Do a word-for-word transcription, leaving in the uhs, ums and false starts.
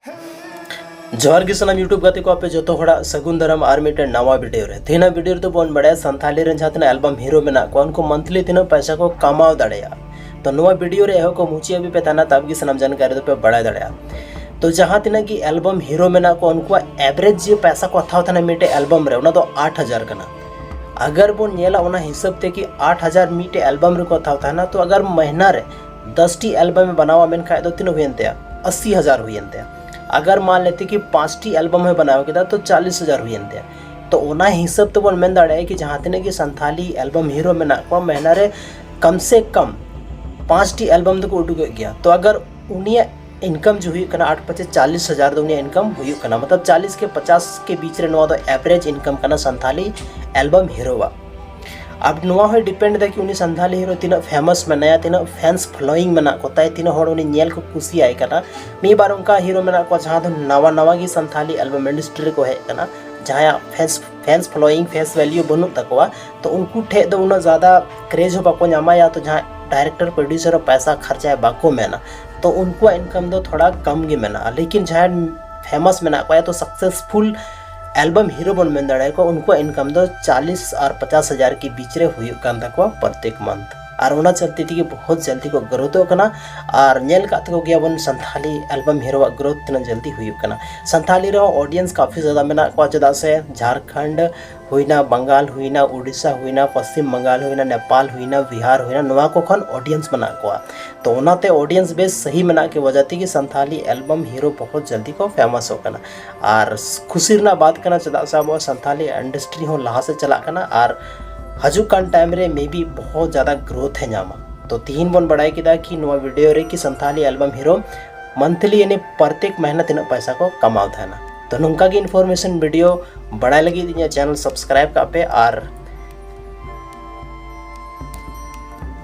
ᱡᱚᱦᱟᱨ ᱜᱮ ᱥᱟᱱᱟᱢ YouTube ᱜᱟᱛᱮ ᱠᱚ, ᱟᱯᱮ ᱡᱚᱛᱚ ᱦᱚᱲᱟᱜ ᱥᱟᱹᱜᱩᱱ ᱫᱟᱨᱟᱢ ᱟᱨ ᱢᱤᱫᱴᱮᱱ ᱱᱟᱣᱟ ᱵᱷᱤᱰᱤᱭᱳ ᱨᱮ᱾ ᱛᱮᱦᱮᱧᱟᱜ ᱵᱷᱤᱰᱤᱭᱳ ᱨᱮᱫᱚ ᱵᱚᱱ ᱵᱟᱲᱟᱭᱟ ᱥᱟᱱᱛᱷᱟᱞᱤ ᱨᱮᱱ ᱡᱟᱦᱟᱸ ᱛᱤᱱᱟᱹᱜ ᱮᱞᱵᱟᱢ ᱦᱤᱨᱳ ᱢᱮᱱᱟᱜ ᱠᱚᱣᱟ, ᱩᱱᱠᱩ ᱢᱟᱱᱛᱷᱞᱤ ᱛᱤᱱᱟᱹᱜ ᱯᱚᱭᱥᱟ ᱠᱚ ᱠᱟᱢᱟᱣ ᱫᱟᱲᱮᱭᱟᱜᱼᱟ᱾ ᱛᱚ ᱱᱚᱣᱟ ᱵᱷᱤᱰᱤᱭᱳ ᱨᱮ ᱮᱦᱚᱵ ᱠᱷᱚᱱ ᱢᱩᱪᱟᱹᱫ ᱦᱟᱹᱵᱤᱡ ᱯᱮ ᱛᱟᱦᱮᱱᱟ, ᱛᱟᱵ ᱜᱮ ᱥᱟᱱᱟᱢ ᱡᱟᱱᱠᱟᱨᱤ ᱫᱚᱯᱮ ᱵᱟᱲᱟᱭ ᱫᱟᱲᱮᱭᱟᱜᱼᱟ᱾ ᱛᱚ ᱡᱟᱦᱟᱸ ᱛᱤᱱᱟᱹᱜ ᱜᱮ ᱮᱞᱵᱟᱢ ᱦᱤᱨᱳ ᱢᱮᱱᱟᱜ ᱠᱚᱣᱟ, ᱩᱱᱠᱩᱣᱟᱜ ᱮᱵᱷᱨᱮᱡᱽ ᱡᱮ ᱯᱚᱭᱥᱟ ᱠᱚ ᱦᱟᱛᱟᱣ ᱛᱟᱦᱮᱱᱟ ᱢᱤᱫᱴᱮᱡ ᱮᱞᱵᱟᱢ ᱨᱮ, ᱚᱱᱟ ᱫᱚ ᱟᱴ ᱦᱟᱡᱟᱨ ᱠᱟᱱᱟ᱾ ᱟᱜᱟᱨ ᱵᱚᱱ ᱧᱮᱞᱟ ᱚᱱᱟ ᱦᱤᱥᱟᱹᱵ ᱛᱮ ᱠᱤ ᱟᱴ ᱦᱟᱡᱟᱨ ᱢᱤᱫᱴᱮᱡ ᱮᱞᱵᱟᱢ ᱨᱮᱠᱚ ᱦᱟᱛᱟᱣ ᱛᱟᱦᱮᱱᱟ, ᱛᱚ ᱟᱜᱟᱨ ᱢᱟᱹᱦᱱᱟᱹ ᱨᱮ ᱫᱚᱥ ᱴᱤ ᱮᱞᱵᱟᱢ ᱮ ᱵᱮᱱᱟᱣᱟ ᱢᱮᱱᱠᱷᱟᱡ ᱫᱚ ᱛᱤᱱᱟᱹᱜ ᱦᱩᱭᱮᱱ ᱛᱟᱭᱟ? ᱟᱥᱤ ᱦᱟᱡᱟᱨ ᱦᱩᱭᱮᱱ ᱛᱟᱭᱟ᱾ ᱟᱜᱟᱨ ᱢᱟᱱ ᱞᱮᱛᱮ ᱠᱤ ᱯᱟᱸᱪ ᱴᱤ ᱮᱞᱵᱟᱢ ᱦᱚᱸᱭ ᱵᱮᱱᱟᱣ ᱠᱮᱫᱟ, ᱛᱚ ᱪᱟᱞᱤᱥ ᱦᱟᱡᱟᱨ ᱦᱩᱭᱮᱱ ᱛᱟᱭᱟ᱾ ᱛᱚ ᱚᱱᱟ ᱦᱤᱥᱟᱹᱵ ᱛᱮᱵᱚᱱ ᱢᱮᱱ ᱫᱟᱲᱮᱭᱟᱜᱼᱟ ᱠᱤ ᱡᱟᱦᱟᱸ ᱛᱤᱱᱟᱹᱜ ᱜᱮ ᱥᱟᱱᱛᱷᱟᱞᱤ ᱮᱞᱵᱟᱢ ᱦᱤᱨᱳ ᱢᱮᱱᱟᱜ ᱠᱚᱣᱟ, ᱢᱟᱹᱦᱱᱟᱹ ᱨᱮ ᱠᱚᱢ ᱥᱮ ᱠᱚᱢ ᱯᱟᱸᱪ ᱴᱤ ᱮᱞᱵᱟᱢ ᱫᱚᱠᱚ ᱩᱰᱩᱠᱮᱫ ᱜᱮᱭᱟ᱾ ᱛᱚ ᱟᱜᱟᱨ ᱩᱱᱤᱭᱟᱜ ᱤᱱᱠᱟᱢ ᱡᱮ ᱦᱩᱭᱩᱜ ᱠᱟᱱᱟ ᱟᱴ ᱯᱟᱸᱪᱮ ᱪᱟᱞᱤᱥ ᱦᱟᱡᱟᱨ, ᱫᱚ ᱩᱱᱤᱭᱟᱜ ᱤᱱᱠᱟᱢ ᱦᱩᱭᱩᱜ ᱠᱟᱱᱟ, ᱢᱚᱛᱞᱚᱵ ᱪᱟᱞᱤᱥ ᱠᱮ ᱯᱚᱪᱟᱥ ᱠᱮ ᱵᱤᱪ ᱨᱮ ᱱᱚᱣᱟ ᱫᱚ ᱮᱵᱷᱨᱮᱡᱽ ᱤᱱᱠᱟᱢ ᱠᱟᱱᱟ ᱥᱟᱱᱛᱷᱟᱞᱤ ᱮᱞᱵᱟᱢ ᱦᱤᱨᱳᱣᱟᱜ᱾ ᱟᱵ ᱱᱚᱣᱟ ᱦᱚᱸᱭ ᱰᱤᱯᱮᱱᱰ ᱮᱫᱟ ᱠᱤ ᱩᱱᱤ ᱥᱟᱱᱛᱷᱟᱞᱤ ᱦᱤᱨᱳ ᱛᱤᱱᱟᱹᱜ ᱯᱷᱮᱢᱟᱥ ᱢᱮᱱᱟᱭᱟ, ᱛᱤᱱᱟᱹᱜ ᱯᱷᱮᱱᱥ ᱯᱷᱚᱞᱳᱭᱤᱝ ᱢᱮᱱᱟᱜ ᱠᱚᱛᱟᱭ, ᱛᱤᱱᱟᱹᱜ ᱦᱚᱲ ᱩᱱᱤ ᱧᱮᱞ ᱠᱚ ᱠᱩᱥᱤᱭᱟᱭ ᱠᱟᱱᱟ᱾ ᱢᱤᱫ ᱵᱟᱨ ᱚᱱᱠᱟ ᱦᱤᱨᱳ ᱢᱮᱱᱟᱜ ᱠᱚᱣᱟ ᱡᱟᱦᱟᱸ ᱫᱚ ᱱᱟᱣᱟ ᱱᱟᱣᱟ ᱜᱮ ᱥᱟᱱᱛᱷᱟᱞᱤ ᱮᱞᱵᱟᱢ ᱤᱱᱰᱟᱥᱴᱨᱤ ᱨᱮᱠᱚ ᱦᱮᱡ ᱟᱠᱟᱱᱟ, ᱡᱟᱦᱟᱸᱭᱟᱜ ᱯᱷᱮᱱᱥ ᱯᱷᱮᱱᱥ ᱯᱷᱚᱞᱳᱭᱤᱝ, ᱯᱷᱮᱥ ᱵᱷᱮᱞᱭᱩ ᱵᱟᱹᱱᱩᱜ ᱛᱟᱠᱚᱣᱟ, ᱛᱚ ᱩᱱᱠᱩ ᱴᱷᱮᱡ ᱫᱚ ᱩᱱᱟᱹᱜ ᱡᱟᱫᱟ ᱠᱨᱮᱡᱽ ᱦᱚᱸ ᱵᱟᱠᱚ ᱧᱟᱢᱟ, ᱭᱟ ᱛᱚ ᱡᱟᱦᱟᱸᱭ ᱰᱟᱭᱨᱮᱠᱴᱚᱨ ᱯᱨᱚᱰᱭᱩᱥᱟᱨ ᱦᱚᱸ ᱯᱚᱭᱥᱟ ᱠᱷᱚᱨᱪᱟᱭᱟ ᱵᱟᱠᱚ ᱢᱮᱱᱟ, ᱛᱚ ᱩᱱᱠᱩᱣᱟᱜ ᱤᱱᱠᱟᱢ ᱫᱚ ᱛᱷᱚᱲᱟ ᱠᱚᱢ ᱜᱮ ᱢᱮᱱᱟᱜᱼᱟ᱾ ᱞᱮᱠᱤᱱ ᱡᱟᱦᱟᱸᱭ ᱯᱷᱮᱢᱟᱥ ᱢᱮᱱᱟᱜ ᱠᱚᱣᱟ, ᱭᱟ ᱛᱚ ᱥᱟᱠᱥᱮᱥᱯᱷᱩᱞ ᱮᱞᱵᱟᱢ ᱦᱤᱨᱳ ᱵᱚᱱ ᱢᱮᱱ ᱫᱟᱲᱮᱭᱟᱠᱚᱣᱟ, ᱩᱱᱠᱩᱣᱟᱜ ᱤᱱᱠᱟᱢ ᱫᱚ ᱪᱟᱞᱤᱥ ᱟᱨ ᱯᱚᱪᱟᱥ ᱦᱟᱡᱟᱨ ᱠᱮ ᱵᱤᱪ ᱨᱮ ᱦᱩᱭᱩᱜ ᱠᱟᱱ ᱛᱟᱠᱚᱣᱟ ᱯᱨᱚᱛᱮᱠ ᱢᱟᱱᱛᱷ᱾ ᱟᱨ ᱚᱱᱟ ᱪᱟᱞᱛᱤ ᱛᱮᱜᱮ ᱵᱚᱦᱩᱛ ᱡᱟᱞᱫᱤ ᱠᱚ ᱜᱨᱳᱛᱷᱚᱜ ᱠᱟᱱᱟ᱾ ᱟᱨ ᱧᱮᱞ ᱠᱟᱜ ᱛᱟᱠᱚ ᱜᱮᱭᱟᱵᱚᱱ ᱥᱟᱱᱛᱷᱟᱞᱤ ᱮᱞᱵᱟᱢ ᱦᱤᱨᱳᱣᱟᱜ ᱜᱨᱳᱛᱷ ᱛᱤᱱᱟᱹᱜ ᱡᱟᱞᱫᱤ ᱦᱩᱭᱩᱜ ᱠᱟᱱᱟ᱾ ᱥᱟᱱᱛᱷᱟᱞᱤ ᱨᱮᱦᱚᱸ ᱚᱰᱤᱭᱮᱱᱥ ᱠᱟᱯᱷᱤ ᱡᱟᱫᱟ ᱢᱮᱱᱟᱜ ᱠᱚᱣᱟ, ᱪᱮᱫᱟᱜ ᱥᱮ ᱡᱷᱟᱲᱠᱷᱚᱸᱰ ᱦᱩᱭᱱᱟ, ᱵᱟᱝᱜᱟᱞ ᱦᱩᱭᱱᱟ, ᱩᱰᱤᱥᱟ ᱦᱩᱭᱱᱟ, ᱯᱚᱥᱪᱤᱢ ᱵᱟᱝᱜᱟᱞ ᱦᱩᱭᱱᱟ, ᱱᱮᱯᱟᱞ ᱦᱩᱭᱱᱟ, ᱵᱤᱦᱟᱨ ᱦᱩᱭᱱᱟ, ᱱᱚᱣᱟ ᱠᱚ ᱠᱷᱚᱱ ᱚᱰᱤᱭᱮᱱᱥ ᱢᱮᱱᱟᱜ ᱠᱚᱣᱟ᱾ ᱛᱚ ᱚᱱᱟᱛᱮ ᱚᱰᱤᱭᱮᱱᱥ ᱵᱮᱥ ᱥᱟᱹᱦᱤ ᱢᱮᱱᱟᱜ ᱠᱮ ᱣᱟᱡᱟ ᱛᱮᱜᱮ ᱥᱟᱱᱛᱷᱟᱞᱤ ᱮᱞᱵᱟᱢ ᱦᱤᱨᱳ ᱵᱚᱦᱩᱛ ᱡᱟᱞᱫᱤ ᱠᱚ ᱯᱷᱮᱢᱟᱥᱚᱜ ᱠᱟᱱᱟ᱾ ᱟᱨ ᱠᱷᱩᱥᱤ ᱨᱮᱱᱟᱜ ᱵᱟᱛ ᱠᱟᱱᱟ, ᱪᱮᱫᱟᱜ ᱥᱮ ᱟᱵᱚᱣᱟᱜ ᱥᱟᱱᱛᱷᱟᱞᱤ ᱤᱱᱰᱟᱥᱴᱨᱤ ᱦᱚᱸ ᱞᱟᱦᱟ ᱥᱮᱫ ᱪᱟᱞᱟᱜ ᱠᱟᱱᱟ ᱟᱨ ᱦᱤᱡᱩᱜ ᱠᱟᱱ ᱴᱟᱭᱤᱢ ᱨᱮ ᱢᱮ ᱵᱤ ᱵᱚᱦᱩᱛ ᱡᱟᱫᱟ ᱜᱨᱳᱛᱷ ᱮ ᱧᱟᱢᱟ᱾ ᱛᱚ ᱛᱤᱦᱤᱧ ᱵᱚᱱ ᱵᱟᱲᱟᱭ ᱠᱮᱫᱟ ᱠᱤ ᱱᱚᱣᱟ ᱵᱷᱤᱰᱤᱭᱳ ᱨᱮ ᱠᱤ ᱥᱟᱱᱛᱷᱟᱞᱤ ᱮᱞᱵᱟᱢ ᱦᱤᱨᱳ ᱢᱟᱱᱛᱷᱞᱤ ᱭᱟᱱᱤ ᱯᱨᱚᱛᱮᱠ ᱢᱟᱹᱦᱱᱟᱹ ᱛᱤᱱᱟᱹᱜ ᱯᱚᱭᱥᱟ ᱠᱚ ᱠᱟᱢᱟᱣ ᱛᱟᱦᱮᱱᱟ᱾ ᱛᱚ ᱱᱚᱝᱠᱟ ᱜᱮ ᱤᱱᱯᱷᱚᱨᱢᱮᱥᱚᱱ ᱵᱷᱤᱰᱤᱭᱳ ᱵᱟᱲᱟᱭ ᱞᱟᱹᱜᱤᱫ ᱤᱧᱟᱹᱜ ᱪᱮᱱᱮᱞ ᱥᱟᱵᱥᱠᱨᱟᱭᱤᱵ ᱠᱟᱜ ᱯᱮ ᱟᱨ